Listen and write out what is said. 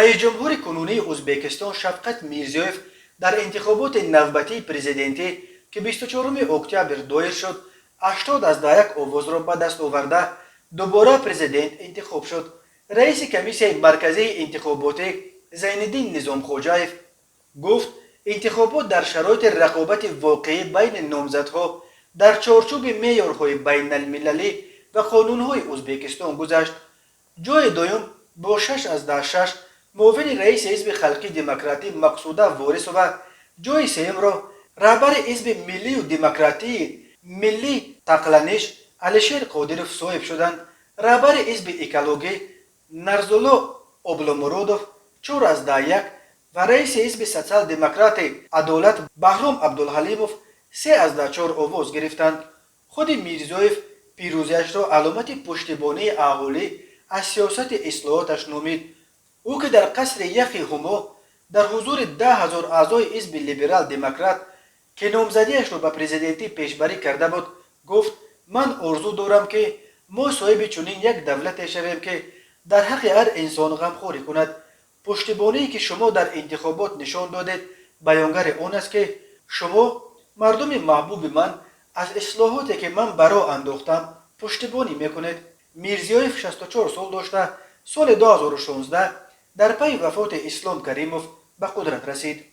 Раисҷумҳури кунунии Ӯзбекистон Шавкат Мирзиёев дар интихоботи навбатии президентӣ, ки 24 октябр доир шуд, 80,1 овозро ба даст оварда, дубора президент интихоб шуд. Раиси Комиссияи марказии интихоботӣ Зайниддин Низомхоҷаев гуфт, интихобот дар шароити рақобати воқеӣ байни номзадҳо дар чорчӯби меъёрҳои байналмилалӣ ва қонунҳои Ӯзбекистон гузашт. Ҷои дуюм бо 6,6 муовини раиси Ҳизби халқи демократӣ Мақсуда Ворисова, ҷои сеюмро раҳбари Ҳизби миллию демократии «Миллӣ тақланиш» Алишер Қодиров соҳиб шуданд. Раҳбари Ҳизби экологӣ Нарзулло Обломуродов 4,1 ва раиси Ҳизби социал-демократи «Адолат» Баҳром Абдулҳалимов 3,4 овоз гирифтанд. Худи Мирзиёев пирӯзиашро аломати пуштибонии аҳолӣ аз сиёсати ислоҳоташ номид. Ӯ, ки дар қасри яхи Ҳумо дар ҳузури 10 000 аъзои Ҳизби либерал-демократ, ки номзадиашро ба президентӣ пешбарӣ карда буд, гуфт: «Ман орзу дорам, ки мо соҳиби чунин як давлате шавем, ки дар ҳаққи ҳар инсон ғамхорӣ кунад. Пуштибоние, ки шумо дар интихобот нишон додед, баёнгари он аст, ки шумо, мардуми маҳбуби ман, аз ислоҳоте, ки ман ба роҳ андохтам, пуштибонӣ мекунед». Мирзиёев 64 сол дошта, соли 2016 дар пайи вафоти Ислом Каримов ба қудрат расид.